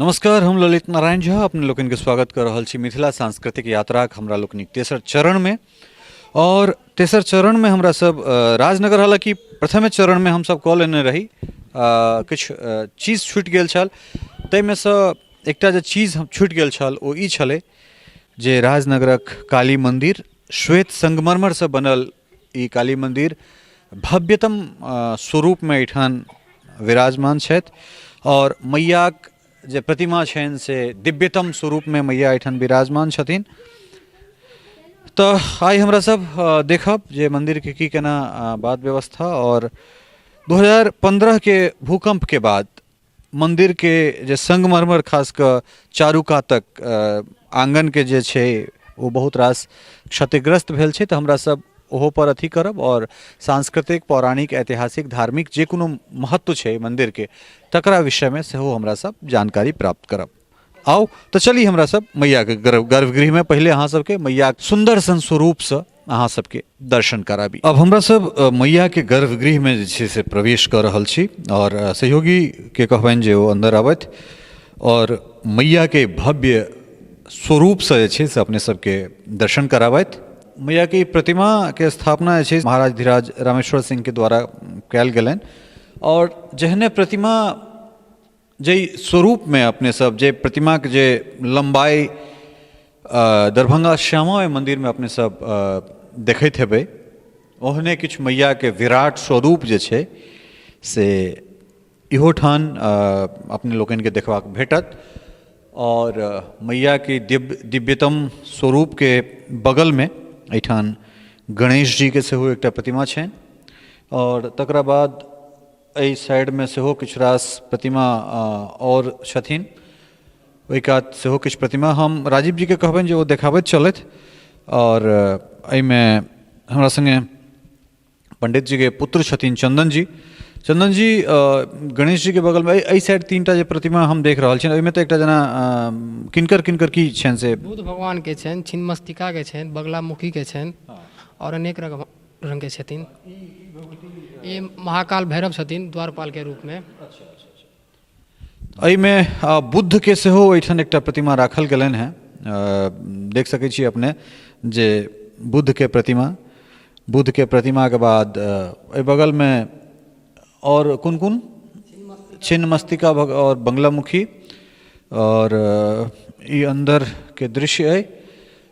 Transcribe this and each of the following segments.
नमस्कार, हम ललित नारायण झा अपने लोकनिके स्वागत कऽ रहल छी मिथिला सांस्कृतिक यात्राक हमरा लोकनिक तेसर चरणमे। और तेसर चरणमे हमरा सब राजनगर, हालाँकि प्रथमे चरणमे हमसब कऽ लेने रही, किछु चीज छुटि गेल छल, ताहिमे सँ एकटा जे चीज छुटि गेल छल ओ ई छलै जे राजनगरक काली मन्दिर श्वेत संगमरमरसँ बनल ई काली मन्दिर भव्यतम स्वरूपमे एहिठाम विराजमान छथि आओर मैयाक जे प्रतिमा छनि से दिव्यतम स्वरूपमे मैया एहिठाम विराजमान छथिन। तऽ आइ हमरा सब देखब जे मन्दिरके की केना बात व्यवस्था। आओर 2015 के भूकम्पके बाद मन्दिरके जे संगमरमर खास कऽ चारू कातक आङ्गनके जे छै ओ बहुत रास क्षतिग्रस्त भेल छै, तऽ हमरा सब ओहोपर अथी करब आओर सांस्कृतिक, पौराणिक, ऐतिहासिक, धार्मिक जे कोनो महत्व छै मन्दिरके तकरा विषयमे सेहो हमरा सब जानकारी प्राप्त करब। आउ तऽ चली हमरा सब मैयाके गर्भगृहमे पहिले अहाँ सबके मैयाके सुन्दर सन स्वरूपसँ अहाँ सबके दर्शन कराबी। अब हमरा सब मैयाके गर्भगृहमे जे छै से प्रवेश कऽ रहल छी आओर सहयोगीके कहबनि जे ओ अन्दर आबथि आओर मैयाके भव्य स्वरूपसँ जे छै से अपने सबके दर्शन कराबथि। मैयाके ई प्रतिमाके स्थापना जे छै महाराज धीराज रामेश्वर सिंहके द्वारा कयल गेलनि आओर जेहने प्रतिमा जाहि स्वरूपमे अपने सब जे प्रतिमाके जे लम्बाइ दरभंगा श्यामा माइ मन्दिरमे अपने सब देखैत हेबै ओहने किछु मैयाके विराट स्वरूप जे छै से इहो ठान अपने लोकनिके देखबाक भेटत। आओर मैयाके दिव्यतम स्वरूपके बगलमे एहिठाम गणेश जीके सेहो एकटा प्रतिमा छनि आओर तकरा बाद एहि साइडमे सेहो किछु रास प्रतिमा आओर छथिन, ओहि कात सेहो किछु प्रतिमा। हम राजीव जीके कहबनि जे ओ देखाबैत चलथि। आओर एहिमे हमरा सङ्गे पण्डित जीके पुत्र छथिन चन्दन जी। चन्दन जी, गणेश जीके बगलमे एहि साइड तीनटा जे प्रतिमा हम देख रहल छियनि ओहिमे तऽ एकटा जेना किनकर किनकर की छनि से? बुद्ध भगवानके छनि, छिन्नमस्तिकाके छनि, बगलामुखीके छनि आओर अनेक रंग रङ्गके छथिन। ई महाकाल भैरव छथिन द्वारपालके रूपमे। एहिमे बुद्धके सेहो एहिठाम एकटा प्रतिमा राखल गेलनि हेँ। देख सकै छी अपने जे बुद्धके प्रतिमा, बुद्धके प्रतिमाके बाद एहि बगलमे आओर कोन कोन छिन्नमस्तिका आओर बङ्गलामुखी। आओर ई अन्दरके दृश्य अइ।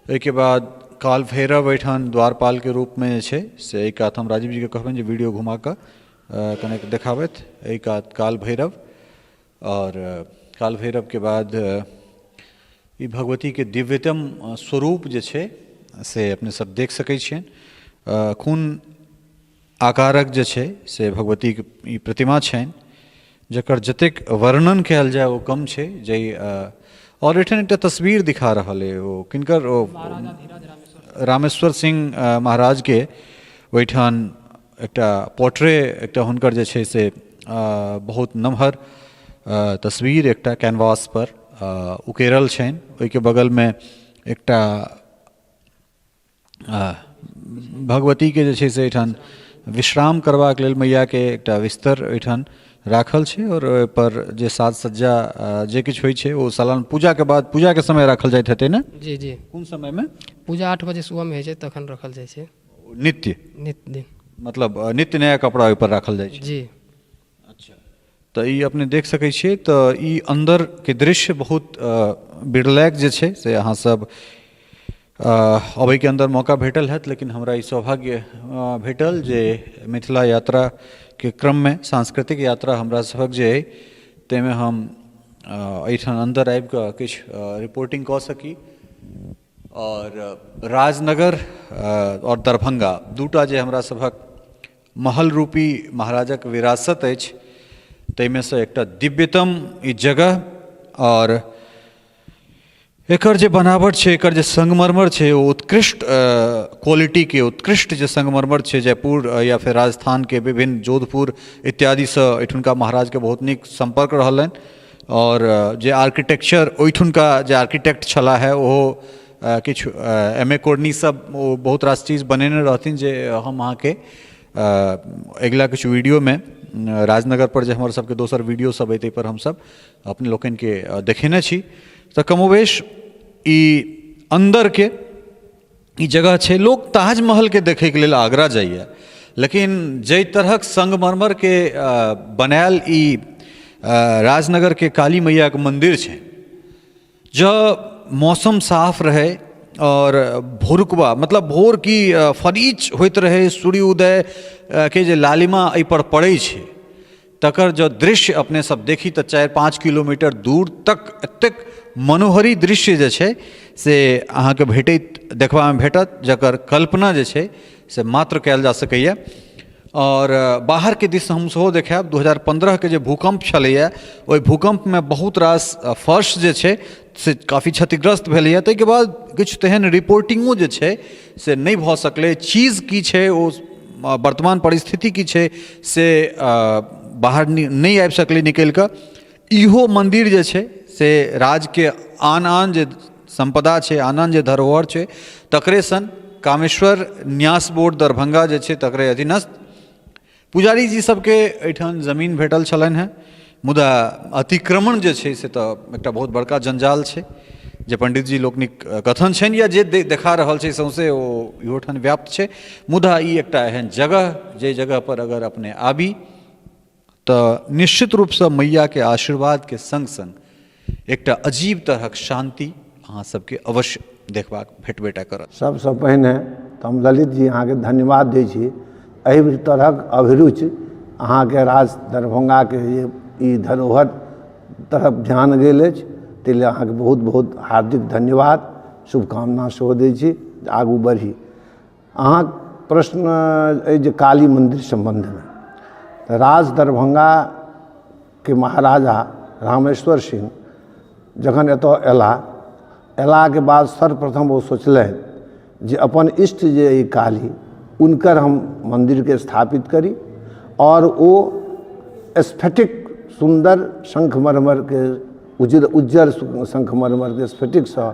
एहिके बाद काल भैरव एहिठाम द्वारपालके रूपमे जे छै से एहि कात हम राजीव जीके कहबनि जे वीडियो घुमा कऽ कनेक देखाबथि। एहि कात काल भैरव आओर काल भैरवके बाद ई भगवतीके दिव्यतम स्वरूप जे छै से अपने सब देख सकै छियनि। कोन आकारक जे छै से भगवतीके ई प्रतिमा छनि जकर जतेक वर्णन कयल जाय ओ कम छै। जाहि आओर एहिठाम एकटा तस्वीर दिखा रहल अइ ओ किनकर, ओ रामेश्वर सिंह महाराजके ओहिठाम एकटा पोर्ट्रे एकटा हुनकर जे छै से बहुत नमहर तस्वीर एकटा कैनवासपर उकेरल छनि। ओहिके बगलमे एकटा भगवतीके जे छै से एहिठाम विश्राम करबाक लेल मैयाके एकटा बिस्तर एहिठाम राखल छै आओर ओहिपर जे साज सज्जा जे किछु होइ छै ओ सालाना पूजाके बाद पूजाके समय राखल जाइत हेतै ने? जी जी। कोन समयमे? पूजा 8 बजे सुबहमे होइ छै तखन रखल जाइ छै। नित्य? नित्य दिन। मतलब नित्य नया कपड़ा ओहिपर राखल जाइ छै? जी। अच्छा, तऽ ई अपने देख सकै छियै। तऽ ई अन्दरके दृश्य बहुत बिरलैक जे छै से अहाँ सब अबैके अन्दर मौका भेटल हैत, लेकिन हमरा ई सौभाग्य भेटल जे मिथिला यात्राके क्रममे सांस्कृतिक यात्रा हमरा सभक जे अइ ताहिमे हम एहिठाम अन्दर आबिकऽ किछु रिपोर्टिंग कऽ सकी। आओर राजनगर आओर दरभंगा दूटा जे हमरा सभक महल रूपी महाराजक विरासत अछि ताहिमे सँ एकटा दिव्यतम ई जगह। आओर एकर जे बनावट छै, एकर जे संगमरमर छै ओ उत्कृष्ट क्वालिटीके उत्कृष्ट जे संगमरमर छै जयपुर या फेर राजस्थानके विभिन्न जोधपुर इत्यादिसँ एहिठुनका महाराजके बहुत नीक सम्पर्क रहलनि। आओर जे आर्किटेक्चर ओहिठुनका जे आर्किटेक्ट छलाह हे ओहो किछु एम ए कोर्नी सब ओ बहुत रास चीज बनेने रहथिन जे हम अहाँके अगिला किछु वीडियोमे राजनगरपर जे हमर सबके दोसर वीडियो सब अइ ताहिपर हमसब अपने लोकनिके देखेने छी। तऽ कमोबेश ई अन्दरके ई जगह छै। लोक ताजमहलके देखैके लेल आगरा जाइए, लेकिन जाहि तरहक संगमरमरके बनायल ई राजनगरके काली मैयाके मन्दिर छै, जँ मौसम साफ रहै आओर भोरुकबा, मतलब भोर की फरीच होइत रहै, सूर्य उदयके जे लालिमा एहिपर पड़ै छै तकर जँ दृश्य अपने सब देखी तऽ 4-5 किलोमीटर दूर तक एतेक मनोहरी दृश्य जे छै से अहाँके भेटैत देखबामे भेटत, जकर कल्पना जे छै से मात्र कयल जा सकैए। आओर बाहरके दिस हम सेहो देखायब। 2015के जे भूकम्प छलैए ओहि भूकम्पमे बहुत रास फर्श जे छै से काफी क्षतिग्रस्त भेलैए। ताहिके बाद किछु तेहन रिपोर्टिंगो जे छै से नहि भऽ सकलै। चीज की छै, ओ वर्तमान परिस्थिति की छै से बाहर नहि आबि सकलै निकलि कऽ। इहो मन्दिर जे छै से राज्यके आन आन जे सम्पदा छै, आन आन जे धरोहर छै तकरे सन कामेश्वर न्यास बोर्ड दरभंगा जे छै तकरे अधीनस्थ पुजारी जी सबके एहिठाम जमीन भेटल छलनि हेँ। मुदा अतिक्रमण जे छै से तऽ एकटा बहुत बड़का जंजाल छै, जे पंडित जी लोकनिक कथन छनि या जे देखा रहल छै सौंसे ओ इहोठाम व्याप्त छै। मुदा ई एकटा एहन जगह जाहि जगहपर अगर अपने आबी तऽ निश्चित रूपसँ मैयाके आशीर्वादके सङ्ग सङ्ग एकटा अजीब तरहक शान्ति अहाँ सबके अवश्य देखबाक भेटबे टा करत। सबसँ पहिने तऽ हम ललित जी अहाँके धन्यवाद दै छी। एहि तरहक अभिरुचि अहाँके राज दरभंगाके जे ई धरोहर तरफ ध्यान गेल अछि ताहि लेल अहाँके बहुत बहुत हार्दिक धन्यवाद, शुभकामना सेहो दै छी जे आगू बढ़ी। अहाँक प्रश्न अइ जे काली मन्दिर सम्बन्धमे, तऽ राज दरभंगाके महाराजा रामेश्वर सिंह जखन एतऽ अयलाह, अयलाके बाद सर्वप्रथम ओ सोचलनि जे अपन इष्ट जे अइ काली, हुनकर हम मन्दिरके स्थापित करी आओर ओ स्फटिक सुन्दर शंखमरमरके उज्जर उज्जर शंखमरमरके स्फटिकसँ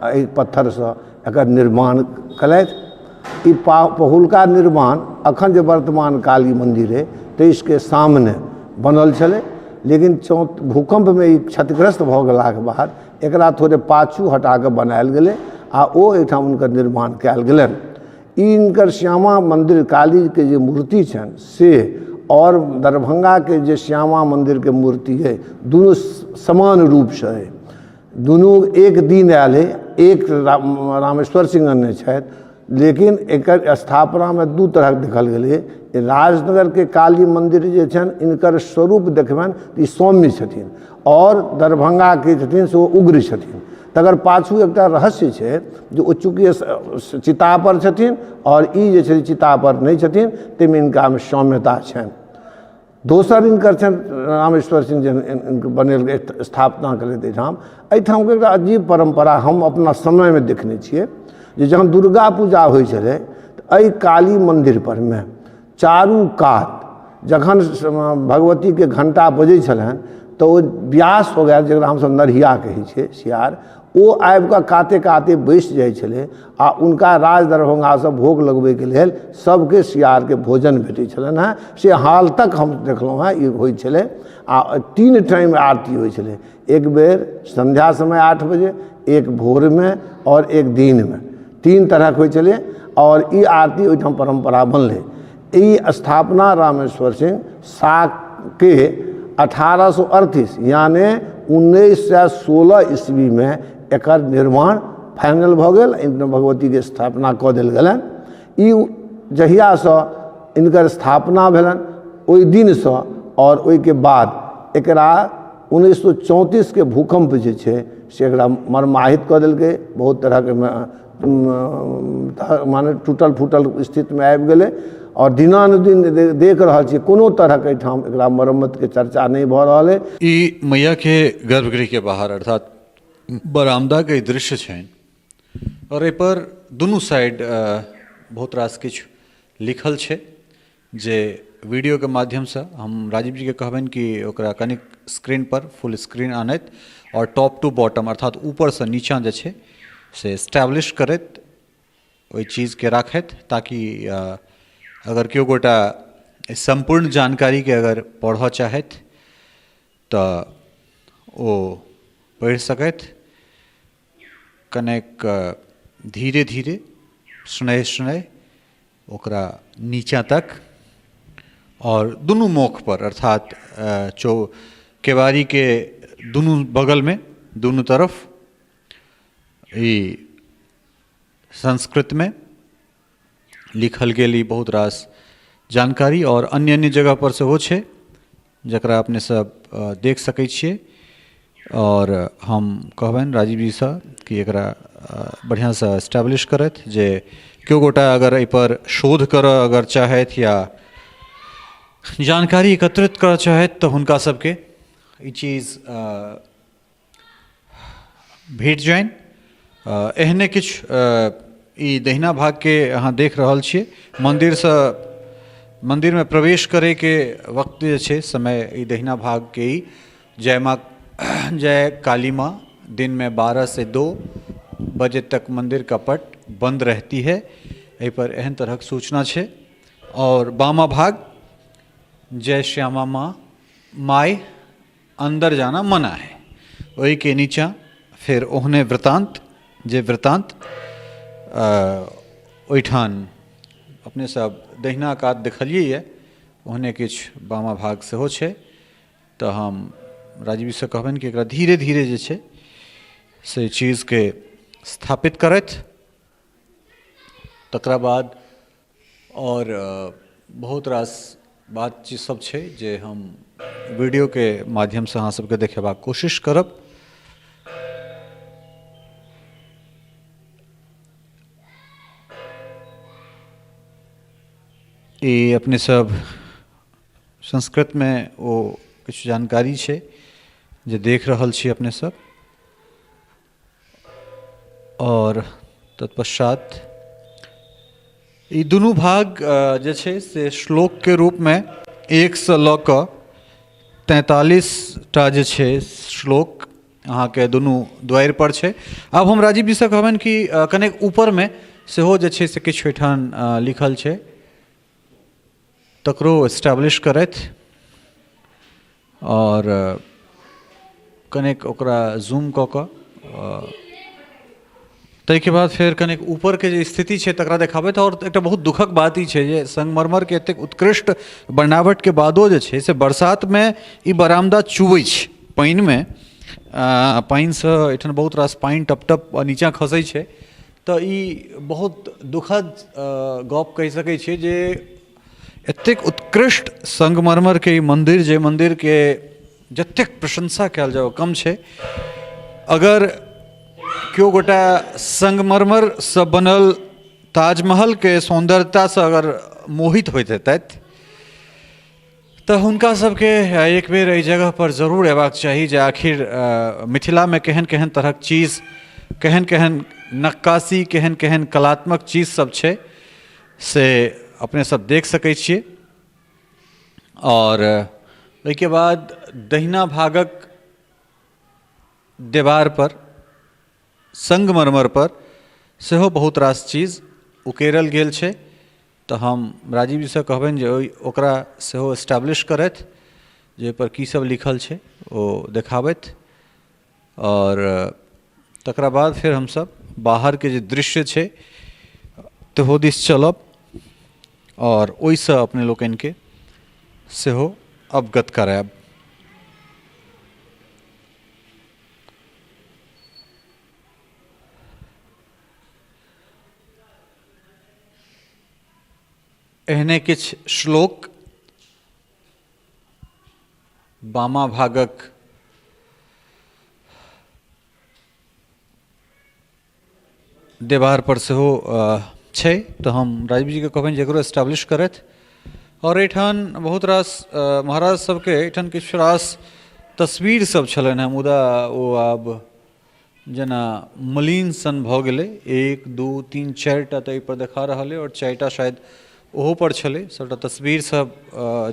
एहि पत्थरसँ एकर निर्माण केलथि। ई पहिलुका निर्माण अखन जे वर्तमान काली मन्दिर अइ ताहिके सामने बनल छलै, लेकिन भूकम्पमे ई क्षतिग्रस्त भऽ गेलाके बाद एकरा थोड़े पाछू हटाकऽ बनायल गेलै आ ओ एहिठाम हुनकर निर्माण कयल गेलनि। ई हिनकर श्यामा मन्दिर कालीके जे मूर्ति छनि से आओर दरभंगाके जे श्यामा मन्दिरके मूर्ति अइ दुनू समान रूपसँ अइ। दुनू एक दिन आयल अइ, एक रामेश्वर सिंह अनने छथि, लेकिन एकर स्थापनामे दू तरहक देखल गेलै। राजनगरके काली मन्दिर जे छनि हिनकर स्वरूप देखबनि तऽ ई सौम्य छथिन आओर दरभंगाके छथिन से ओ उग्र छथिन। तकर पाछू एकटा रहस्य छै जे ओ चूँकि चितापर छथिन आओर ई जे छै चितापर नहि छथिन, ताहिमे हिनकामे सौम्यता छनि। दोसर हिनकर छनि रामेश्वर सिंह जे बनेल स्थापना केलथि एहिठाम। एहिठामके एकटा अजीब परम्परा हम अपना समयमे देखने छियै जे जहन दुर्गा पूजा होइ छलै तऽ एहि काली मन्दिर परमे चारू कात जखन भगवतीके घण्टा बजै छलनि तऽ ओ व्यास हो गेल, जकरा हमसभ नढ़िया कहै छियै, सियार, ओ आबिकऽ काते काते बैसि जाइ छलै आ हुनका राज दरभंगासँ भोग लगबैके लेल सभके सियारके भोजन भेटै छलनि हेँ। से हाल तक हम देखलहुँ हेँ ई होइ छलै। आ 3 टाइम आरती होइ छलै, एक बेर सन्ध्या समय 8 बजे, एक भोरमे आओर एक दिनमे, 3 तरहक होइ छलै। आओर ई आरती ओहिठाम परम्परा बनलै। ई स्थापना रामेश्वर सिंह साकके 1838 यानि 1916 ईस्वीमे एकर निर्माण फाइनल भऽ गेल। भगवतीके स्थापना कऽ देल गेलनि। ई जहियासँ हिनकर स्थापना भेलनि ओहि दिनसँ आओर ओहिके बाद एकरा 1934के भूकम्प जे छै से एकरा मर्माहित कऽ देलकै। बहुत तरहके एहिमे माने टूटल फूटल स्थितिमे आबि गेलै आओर दिनानुदिन देख रहल छियै कोनो तरहक एहिठाम एकरा मरम्मतके चर्चा नहि भऽ रहल अइ। ई मैयाके गर्भगृहके बाहर अर्थात बरामदाके ई दृश्य छनि आओर एहिपर दुनू साइड बहुत रास किछु लिखल छै जे वीडियोके माध्यमसँ हम राजीव जीके कहबनि कि ओकरा कनिक स्क्रीनपर फुल स्क्रीन आनथि आओर टॉप टू बॉटम अर्थात ऊपरसँ नीचाँ जे छै से एस्टैब्लिश करैत ओहि चीजके राखथि, ताकि अगर केओ गोटा सम्पूर्ण जानकारीके अगर पढ़ऽ चाहथि तऽ ओ पढ़ि सकथि। कनेक धीरे धीरे शनैः शनैः ओकरा नीचाँ तक आओर दुनू मोखपर अर्थात चौ केबाड़ीके दुनू बगलमे दुनू तरफ ई संस्कृतमे लिखल गेल ई बहुत रास जानकारी आओर अन्य अन्य जगहपर सेहो छै जकरा अपने सब देख सकै छियै। आओर हम कहबनि राजीव जीसँ कि एकरा बढ़िआँसँ एस्टेब्लिश करथि जे केओ गोटा अगर एहिपर शोध करऽ अगर चाहथि या जानकारी एकत्रित करऽ चाहथि तऽ हुनका सबके ई चीज भेट जानि। एहने किछु ई दहिना भागके अहाँ देख रहल छियै। मन्दिरसँ मन्दिरमे प्रवेश करैके वक्त जे छै समय ई दहिना भागके ई जय माँ जय काली माँ दिनमे 12 से 2 बजे तक मन्दिर का पट बन्द रहती है, एहिपर एहन तरहक सूचना छै। आओर बामा भाग जय श्यामा माँ माय अन्दर जाना मना है, ओहिके नीचाँ फेर ओहने वृतान्त जे वृतान्त ओहिठाम अपने सब दहिना कात देखलियै यऽ ओहने किछु बामा भाग सेहो छै। तऽ हम राजीवसँ कहबनि कि एकरा धीरे धीरे जे छै से चीजके स्थापित करथि। तकरा बाद आओर बहुत रास बात चीज सब छै जे हम वीडियोके माध्यमसँ अहाँ सबके देखेबाक कोशिश करब। ई अपने सब संस्कृतमे ओ किछु जानकारी छै जे देख रहल छी अपने सब। आओर तत्पश्चात ई दुनू भाग जे छै से श्लोकके रूपमे 1सँ लऽ कऽ 43 टा जे छै श्लोक अहाँके दुनू द्वारिपर छै। आब हम राजीव जीसँ कहबनि कि कनेक ऊपरमे सेहो जे छै से किछु एहिठाम लिखल छै तकरो एस्टेब्लिश करथि आओर कनेक ओकरा जूम कऽ कऽ ताहिके बाद फेर कनेक ऊपरके जे स्थिति छै तकरा देखाबैत। आओर एकटा बहुत दुःखक बात ई छै जे संगमरमरके एतेक उत्कृष्ट बनावटके बादो जे छै से बरसातमे ई बरामदा चुबै छै पानिमे, पानिसँ एहिठाम बहुत रास पानि टप टप नीचाँ खसै छै। तऽ ई बहुत दुःखद गप कहि सकै छियै जे एतेक उत्कृष्ट संगमरमरके ई मन्दिर जे मन्दिरके जतेक प्रशंसा कयल जाय ओ कम छै। अगर केओ गोटा संगमरमरसँ बनल ताजमहलके सौन्दर्यतासँ अगर मोहित होइत हेतथि तऽ हुनका सबके एक बेर एहि जगहपर जरूर अयबाक चाही जे आखिर मिथिलामे केहन केहन तरहक चीज, केहन केहन नक्काशी, केहन केहन कलात्मक चीज सब छै से अपने सब देख सकै छियै। आओर ओहिके बाद दहिना भागक देवारपर संगमरमरपर सेहो बहुत रास चीज उकेरल गेल छै। तऽ हम राजीव जीसँ कहबनि जे ओहि ओकरा सेहो एस्टेब्लिश करथि जे ओहिपर की सब लिखल छै ओ देखाबथि। आओर तकरा बाद फेर हमसब बाहरके जे दृश्य छै तहो दिस चलब आओर ओहिसँ अपने लोकनिके सेहो अवगत करायब। एहने किछु श्लोक बामा भागक देवारपर सेहो छै। तऽ हम राजीव जीके कहबनि जे एकरो एस्टेब्लिश करथि। आओर एहिठाम बहुत रास महाराज सबके एहिठाम किछु रास तस्वीर सब छलनि हेँ मुदा ओ आब जेना मलिन सन भऽ गेलै। 1 2 3 4टा तऽ एहिपर देखा रहल अइ आओर 4टा शायद ओहोपर छलै। सबटा तस्वीर सब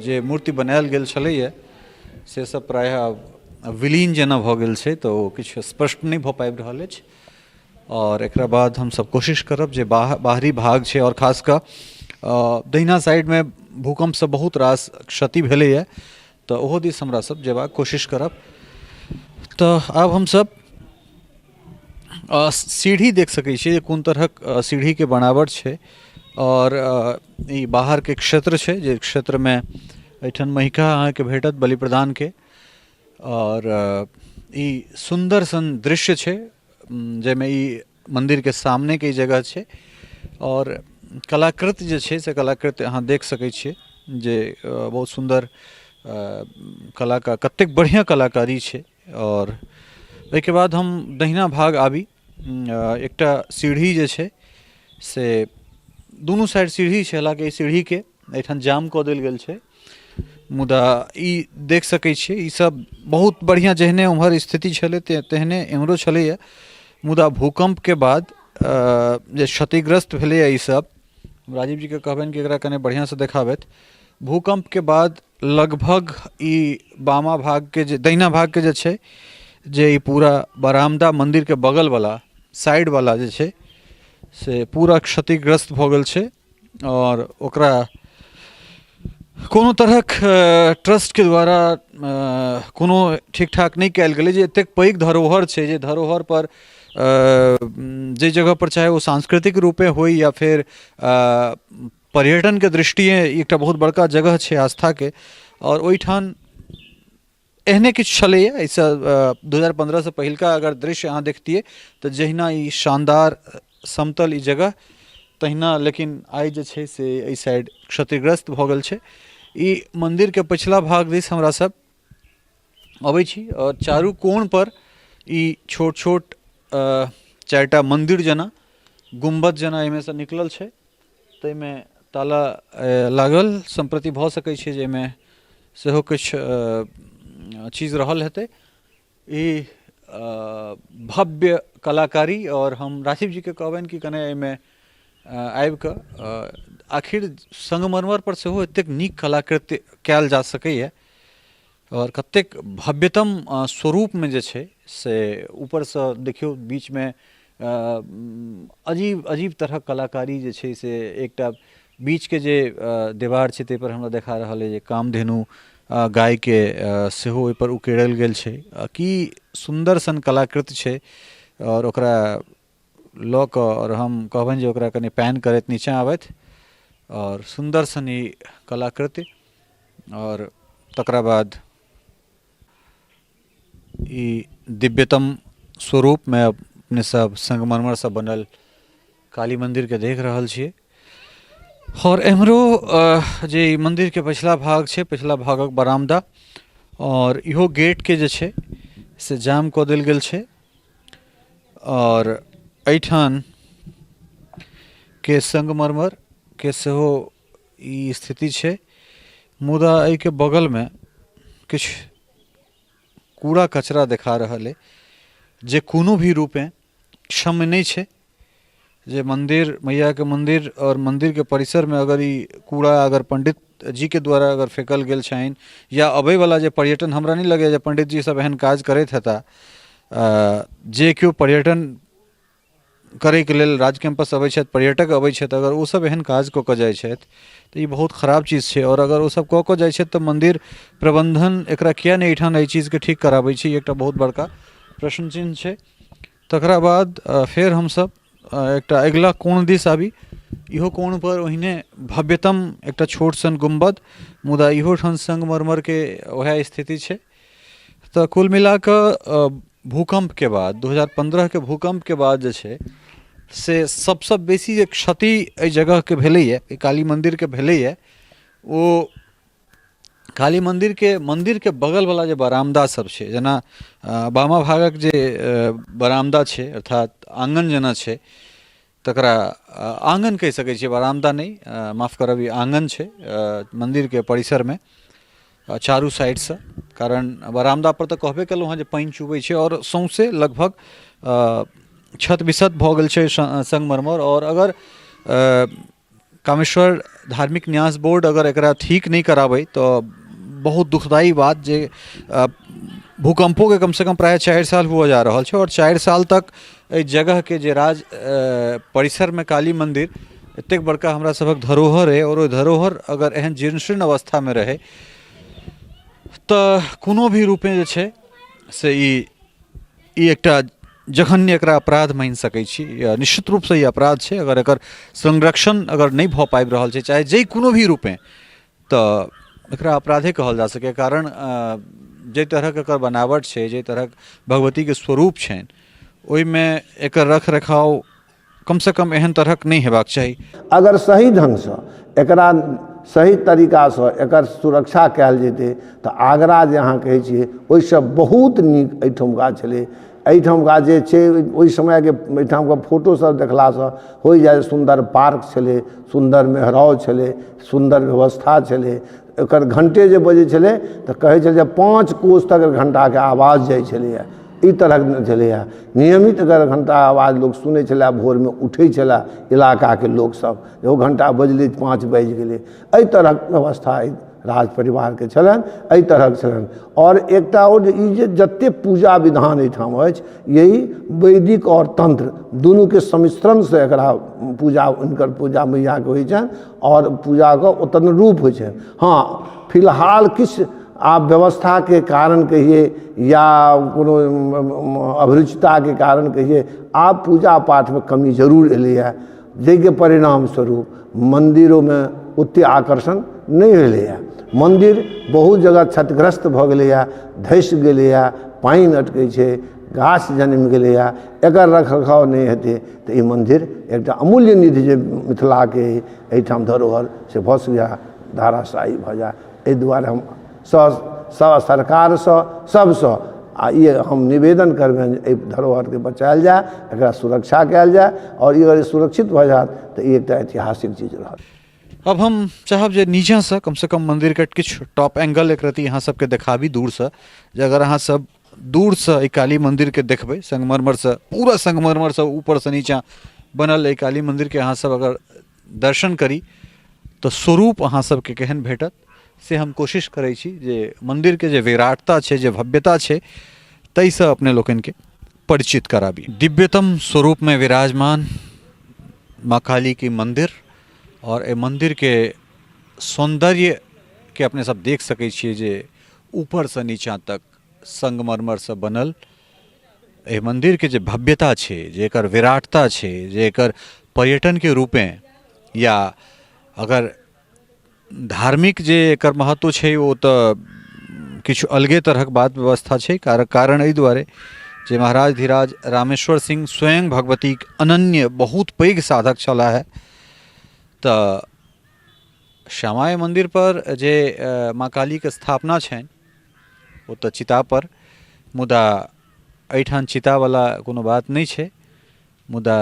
जे मूर्ति बनायल गेल छलैए से सब प्रायः आब विलीन जेना भऽ गेल छै तऽ ओ किछु स्पष्ट नहि भऽ पाबि रहल अछि। आओर एकरा बाद हमसब कोशिश करब जे बाहरी भाग छै आओर खास कऽ दहिना साइडमे भूकम्पसँ बहुत रास क्षति भेलैए तऽ ओहो दिस हमरा सब जेबाक कोशिश करब। तऽ आब हमसब सीढ़ी देख सकै छियै जे कोन तरहक सीढ़ीके बनावट छै आओर ई बाहरके क्षेत्र छै जे क्षेत्रमे एहिठाम महिका अहाँके भेटत बलि प्रदानके आओर ई सुन्दर सन दृश्य छै जाहिमे ई मन्दिरके सामनेके ई जगह छै आओर कलाकृति जे छै से कलाकृति अहाँ देख सकै छियै जे बहुत सुन्दर कलाकार कतेक बढ़िआँ कलाकारी छै आओर ओहिके बाद हम दहिना भाग आबी एकटा सीढ़ी जे छै से दुनू साइड सीढ़ी छै हालाँकि एहि सीढ़ीके एहिठाम जाम कऽ देल गेल छै मुदा ई देख सकै छियै ई सब बहुत बढ़िआँ जेहने ओम्हर स्थिति छलै तेहने एम्हरो छलैए मुदा भूकम्पके बाद जे क्षतिग्रस्त भेलैए ई सब राजीव जीके कहबनि कि एकरा कने बढ़िआँसँ देखाबथि भूकम्पके बाद लगभग ई बामा भागके जे दहिना भागके जे छै जे ई पूरा बरामदा मन्दिरके बगलवला साइडवला जे छै से पूरा क्षतिग्रस्त भऽ गेल छै आओर ओकरा कोनो तरहक ट्रस्टके द्वारा कोनो ठीक ठाक नहि कयल गेलै जे एतेक पैघ धरोहर छै जे धरोहरपर जाहि जगहपर चाहे ओ सांस्कृतिक रूपे होइ या फेर पर्यटनके दृष्टिए एकटा बहुत बड़का जगह छै आस्थाके आओर ओहिठाम एहने किछु छलैए एहिसँ 2015सँ पहिलका अगर दृश्य अहाँ देखतियै तऽ जहिना ई शानदार समतल ई जगह तहिना लेकिन आइ जे छै से एहि साइड क्षतिग्रस्त भऽ गेल छै। ई मन्दिरके पछिला भाग दिस हमरा सब अबै छी आओर चारू कोणपर ई छोट छोट चारिटा मन्दिर जेना गुम्बद जेना एहिमेसँ निकलल छै। ताहिमे ताला लागल सम्प्रति भऽ सकै छै जे एहिमे सेहो किछु चीज रहल हेतै ई भव्य कलाकारी आओर हम राजीव जीके कहबनि कि कने एहिमे आबिकऽ आखिर संगमरमरपर सेहो एतेक नीक कलाकृति कयल जा सकैए आओर कतेक भव्यतम स्वरूपमे जे छै से ऊपरसँ देखियौ बीचमे अजीब अजीब तरहक कलाकारी जे छै से एकटा बीचके जे देवार छै ताहिपर हमरा देखा रहल अइ जे कामधेनु गायके सेहो ओहिपर उकेरल गेल छै की सुन्दर सन कलाकृति छै आओर ओकरा लऽ कऽ आओर हम कहबनि जे ओकरा कनि पैन करैत नीचाँ आबथि आओर सुन्दर सन ई कलाकृति आओर तकरा बाद ई दिव्यतम स्वरूपमे अपने सब संगमरमरसँ बनल काली मन्दिरके देख रहल छियै आओर एम्हरो जे ई मन्दिरके पछिला भाग छै पछिला भागक बरामदा आओर इहो गेटके जे छै से जाम कऽ देल गेल छै आओर एहिठाम के संगमरमरके सेहो ई स्थिति छै मुदा एहिके बगलमे किछु कूड़ा कचरा देखा रहल अइ जे कोनो भी रूपे क्षम्य नहि छै जे मन्दिर मैयाके मन्दिर आओर मन्दिरके परिसरमे अगर ई कूड़ा अगर पण्डित जीके द्वारा अगर फेकल गेल छनि या अबैवला जे पर्यटन हमरा नहि लगैए जे पण्डित जी सब एहन काज करैत हेता जे केओ पर्यटन करैके लेल राज कैम्पस अबै छथि पर्यटक अबै छथि अगर ओसब एहन काज कऽ कऽ जाइ छथि तऽ ई बहुत खराब चीज छै आओर अगर ओसब कऽ कऽ जाइ छथि तऽ मन्दिर प्रबन्धन एकरा किए नहि एहिठाम एहि चीजके ठीक कराबै छै ई एकटा बहुत बड़का प्रश्न चिन्ह छै तकरा बाद फेर हमसब एकटा अगिला कोण दिस आबी इहो कोणपर ओहिने भव्यतम एकटा छोट सन गुम्बद मुदा इहो ठाम संगमरमरके वएह स्थिति छै तऽ कुल मिला कऽ भूकम्पके बाद 2015के भूकम्पके बाद जे छै से सबसँ बेसी जे क्षति एहि जगहके भेलैए एहि काली मन्दिरके भेलैए ओ काली मन्दिरके मन्दिरके बगलवला जे बरामदा सब छै जेना बामा भागक जे बरामदा छै अर्थात आङ्गन जेना छै तकरा आङ्गन कहि सकै छियै बरामदा नहि माफ करब ई आङ्गन छै मन्दिरके परिसरमे चारू साइडसँ कारण बरामदापर तऽ कहबे केलहुँ हँ जे पानि चुबै छै आओर सौँसे लगभग क्षत विक्षत भऽ गेल छै संगमरमर आओर अगर कामेश्वर धार्मिक न्यास बोर्ड अगर एकरा ठीक नहि कराबै तऽ बहुत दुखदायी बात जे भूकम्पोके कमसँ कम प्रायः 4 साल हुअ जा रहल छै आओर 4 साल तक एहि जगहके जे राज परिसरमे काली मन्दिर एतेक बड़का हमरा सभक धरोहर अइ आओर ओहि धरोहर अगर एहन जीर्ण शीर्ण अवस्थामे रहै तऽ कोनो भी रूपे जे छै से ई ई एकटा जघन्य एकरा अपराध मानि सकै छी या निश्चित रूपसँ ई अपराध छै। अगर एकर संरक्षण अगर नहि भऽ पाबि रहल छै, चाहे जाहि कोनो भी रूपेँ, तऽ एकरा अपराधे कहल जा सकैए, कारण जाहि तरहक एकर बनावट छै, जाहि तरहक भगवतीके स्वरूप छनि, ओहिमे एकर रख रखाव कमसँ कम एहन तरहक नहि हेबाक चाही। अगर सही ढङ्गसँ एकरा सही तरीकासँ एकर सुरक्षा कयल जेतै तऽ आगरा जे अहाँ कहै छियै ओहिसँ बहुत नीक एहिठुमका छलै। एहिठामका जे छै ओहि समयके एहिठामके फोटोसभ देखलासँ होइ जाइ, सुन्दर पार्क छलै, सुन्दर मेहराब छलै, सुन्दर व्यवस्था छलै। एकर घण्टे जे बजै छलै तऽ कहै छलै जे 5 कोस तक घण्टाके आवाज जाइ छलैए। ई तरहक छलैए नियमित। अगर घण्टा आवाज लोक सुनै छलै, भोरमे उठै छलै इलाकाके लोकसभ, ओ घण्टा बजलै, 5 बाजि गेलै। एहि तरहक व्यवस्था एहि राज परिवारके छलनि, एहि तरहक छलनि। आओर एकटा आओर जे ई जे जतेक पूजा विधान एहिठाम अछि, यही वैदिक आओर तन्त्र दुनूके सम्मिश्रणसँ एकरा पूजा, हुनकर पूजा मैयाके होइ छनि आओर पूजाके ओ तदनुरूप होइ छनि। हँ, फिलहाल किछु आब व्यवस्थाके कारण कहियै या कोनो अभिरुचिताके कारण कहियै, आब पूजा पाठमे कमी जरूर एलैए, जाहिके परिणाम स्वरूप मन्दिरोमे ओतेक आकर्षण नहि भेलैए। मन्दिर बहुत जगह क्षतिग्रस्त भऽ गेलैए, धसि गेलैए, पानि अटकै छै, गाछ जनमि गेलैए। एकर रख रखाव नहि हेतै तऽ ई मन्दिर एकटा अमूल्य निधि जे मिथिलाके एहिठाम धरोहर से भऽ सकैए धाराशायी भऽ जाए। एहि दुआरे हम सब सरकारसँ सबसँ आ ई हम निवेदन करबनि जे एहि धरोहरके बचायल जाय, एकरा सुरक्षा कयल जाय, आओर ई अगर सुरक्षित भऽ जायत तऽ ई एकटा ऐतिहासिक चीज रहत। अब हम चाहब जे नीचाँसँ कमसँ कम मन्दिरके किछु टॉप एंगल एक रति अहाँ सबके देखाबी दूरसँ, जे अगर अहाँ सब दूरसँ एहि काली मन्दिरके देखबै, संगमरमरसँ पूरा संगमरमरसँ ऊपरसँ नीचाँ बनल एहि काली मन्दिरके अहाँ सब अगर दर्शन करी तऽ स्वरूप अहाँ सबके केहन भेटत से हम कोशिश करै छी जे मन्दिरके जे विराटता छै, जे भव्यता छै, ताहिसँ अपने लोकनिके परिचित कराबी। दिव्यतम स्वरूपमे विराजमान माँ कालीके मन्दिर आओर एहि मन्दिरके सौन्दर्यके अपने सब देख सकै छियै जे ऊपरसँ नीचाँ तक संगमरमरसँ बनल एहि मन्दिरके जे भव्यता छै, जे एकर विराटता छै, जे एकर पर्यटनके रूपेँ या अगर धार्मिक जे एकर महत्व छै ओ तऽ किछु अलगे तरहक बात व्यवस्था छै। कारण एहि दुआरे जे महाराज धीराज रामेश्वर सिंह स्वयं भगवतीक अनन्य बहुत पैघ साधक छलाह हे। तऽ श्यामाई मन्दिरपर जे माँ कालीके स्थापना छनि ओ तऽ चितापर, मुदा एहिठाम चितावला कोनो बात नहि छै, मुदा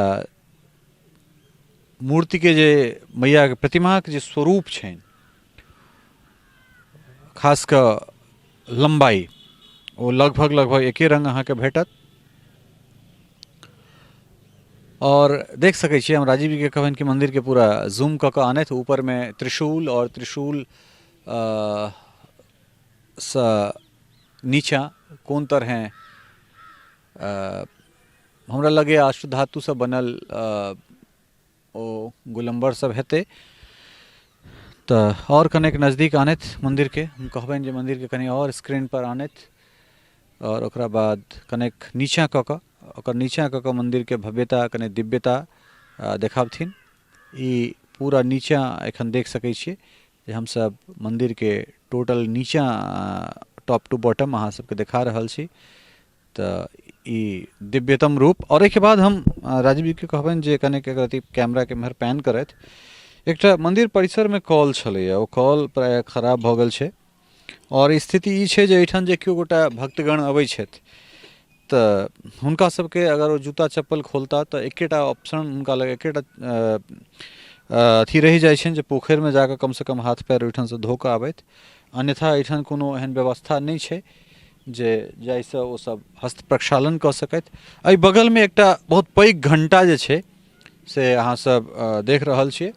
मूर्तिके जे मैयाके प्रतिमाके जे स्वरूप छनि, खास कऽ लम्बाइ, ओ लगभग लगभग एके रङ्ग अहाँके भेटत। आओर देख सकै छियै, हम राजीव जीके कहबनि कि मन्दिरके पूरा जूम कऽ कऽ आनथि। ऊपरमे त्रिशूल आओर त्रिशूल सँ नीचाँ कोन तरहेँ हमरा लगैए अष्टधातुसँ बनल ओ गोलम्बर सब हेतै। तऽ आओर कनेक नजदीक आनथि मन्दिरके, हम कहबनि जे मन्दिरके कनि आओर स्क्रीनपर आनथि आओर ओकरा बाद कनेक नीचाँ कऽ कऽ ओकर नीचाँ कऽ कऽ मन्दिरके भव्यता कने दिव्यता देखाबथिन। ई पूरा नीचाँ एखन देख सकै छियै जे हमसब मन्दिरके टोटल नीचाँ टॉप टू बॉटम अहाँ सबके देखा रहल छी। तऽ ई दिव्यतम रूप। आओर एहिके बाद हम राजीव जीके कहबनि जे कनेक एक रत्ती कैमराके एम्हर पैन करथि। एकटा मन्दिर परिसरमे कल छलैए, ओ कल प्रायः खराब भऽ गेल छै आओर स्थिति ई छै जे एहिठाम जे केओ गोटा भक्तगण अबै छथि तऽ हुनका सबके अगर ओ जूता चप्पल खोलता तऽ एकेटा ऑप्शन हुनका लग, एकेटा अथी रहि जाइ छनि जे पोखरिमे जाकऽ कमसँ कम हाथ पैर ओहिठामसँ धो कऽ आबथि, अन्यथा एहिठाम कोनो एहन व्यवस्था नहि छै जे जाहिसँ ओ सब हस्त प्रक्षालन कऽ सकथि। एहि बगलमे एकटा बहुत पैघ घण्टा जे छै से अहाँ सब देख रहल छियै।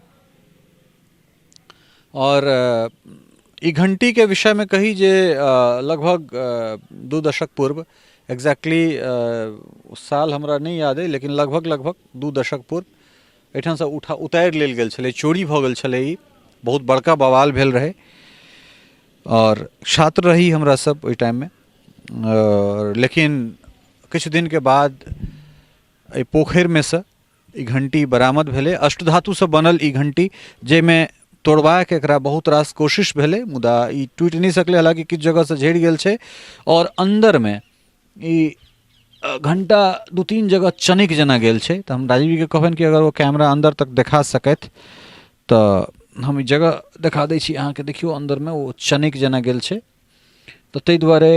आओर ई घण्टीके विषयमे कही जे लगभग 2 दशक पूर्व, एक्जैक्टली साल हमरा नहि याद अइ, लेकिन लगभग लगभग 2 दशक पूर्व एहिठामसँ उठा उतारि लेल गेल छलै, चोरी भऽ गेल छलै। ई बहुत बड़का बवाल भेल रहै आओर छात्र रही हमरा सब ओहि टाइममे, लेकिन किछु दिनके बाद एहि पोखरिमे सँ ई घण्टी बरामद भेलै। अष्टधातुसँ बनल ई घण्टी, जाहिमे तोड़बाक एकरा बहुत रास कोशिश भेलै, मुदा ई टूटि नहि सकलै, हालाँकि किछु जगहसँ झड़ि गेल छै आओर अन्दरमे ई घण्टा 2-3 जगह चनकि जेना गेल छै। तऽ हम राजीवजीके कहबनि कि अगर ओ कैमरा अन्दर तक देखा सकथि तऽ हम ई जगह देखा दै छी अहाँके। देखियौ, अन्दरमे ओ चनकि जेना गेल छै। तऽ ताहि दुआरे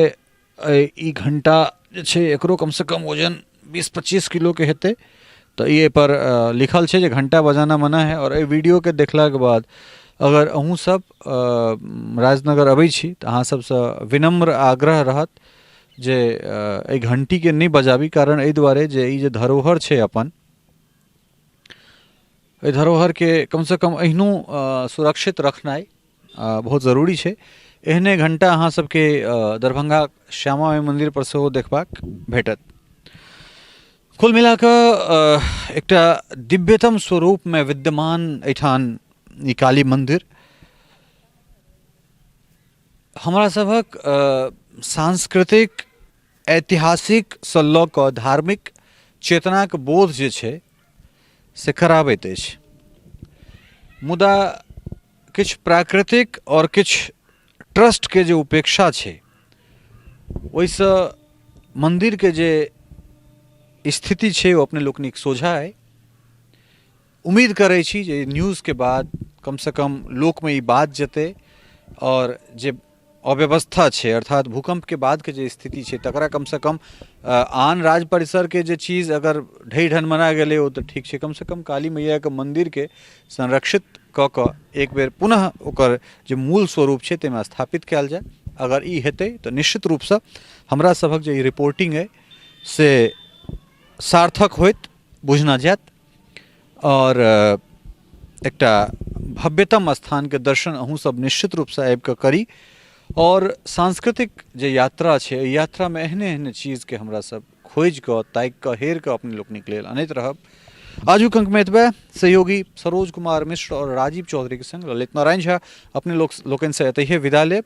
ई घण्टा जे छै, एकरो कमसँ कम वजन 20-25 किलोके हेतै। तऽ ई एहिपर लिखल छै जे घण्टा बजाना मना है। आओर एहि वीडियोके देखलाके बाद अगर अहूँ सब राजनगर अबै छी तऽ अहाँ सबसँ विनम्र आग्रह रहत जे एहि घण्टीके नहि बजाबी, कारण एहि दुआरे जे ई जे धरोहर छै अपन, एहि धरोहरके कमसँ कम एहनो सुरक्षित रखनाइ बहुत जरूरी छै। एहने घण्टा अहाँ सबके दरभंगा श्यामा माइ मन्दिर पर सेहो देखबाक भेटत। कुल मिला कऽ एकटा दिव्यतम स्वरूपमे विद्यमान एहिठाम ई काली मन्दिर हमरा सभक सांस्कृतिक, ऐतिहासिकसँ लऽ कऽ धार्मिक चेतनाके बोध जे छै से कराबैत अछि, मुदा किछु प्राकृतिक आओर किछु ट्रस्टके जे उपेक्षा छै, ओहिसँ मन्दिरके जे स्थिति छै ओ अपने लोकनिक सोझा अइ। उम्मीद करै छी जे न्यूजके बाद कमसँ कम लोकमे ई बात जेतै आओर जे अव्यवस्था छै, अर्थात भूकम्पके बादके जे स्थिति छै, तकरा कमसँ कम आन राज परिसरके जे चीज अगर ढहि ढनमना गेलै ओ तऽ ठीक छै, कमसँ कम काली मैयाके मन्दिरके संरक्षित कऽ कऽ एक बेर पुनः ओकर जे मूल स्वरूप छै ताहिमे स्थापित कयल जाय। अगर ई हेतै तऽ निश्चित रूपसँ हमरा सभक जे ई रिपोर्टिंग अइ से सार्थक होइत बुझना जायत आओर एकटा भव्यतम स्थानके दर्शन अहूँ सब निश्चित रूपसँ आबिकऽ करी। आओर सांस्कृतिक जे यात्रा छै, एहि यात्रामे एहने एहने चीजके हमरा सब खोजि कऽ, ताकि कऽ, हेर कऽ अपने लोकनिक लेल अनैत रहब। आजुक अंकमे एतबे। सहयोगी सरोज कुमार मिश्र आओर राजीव चौधरीके संग ललित नारायण झा अपने लोक लोकनिसँ एतहिए विदा लेब।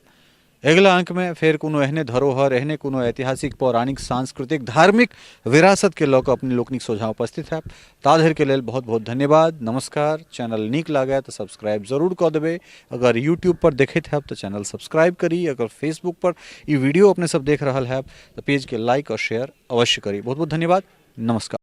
अगिला अंकमे फेर कोनो एहने धरोहर, एहने कोनो ऐतिहासिक, पौराणिक, सांस्कृतिक, धार्मिक विरासतके लऽ कऽ अपने लोकनिक सोझाँ उपस्थित हैब। ता धरिके लेल बहुत बहुत धन्यवाद, नमस्कार। चैनल नीक लागय तऽ सब्सक्राइब जरूर कऽ देबै। अगर यूट्यूब पर देखैत हैब तऽ चैनल सब्सक्राइब करी। अगर फेसबुक पर ई वीडियो अपने सब देख रहल हैब तऽ पेजके लाइक आओर शेयर अवश्य करी। बहुत बहुत धन्यवाद, नमस्कार।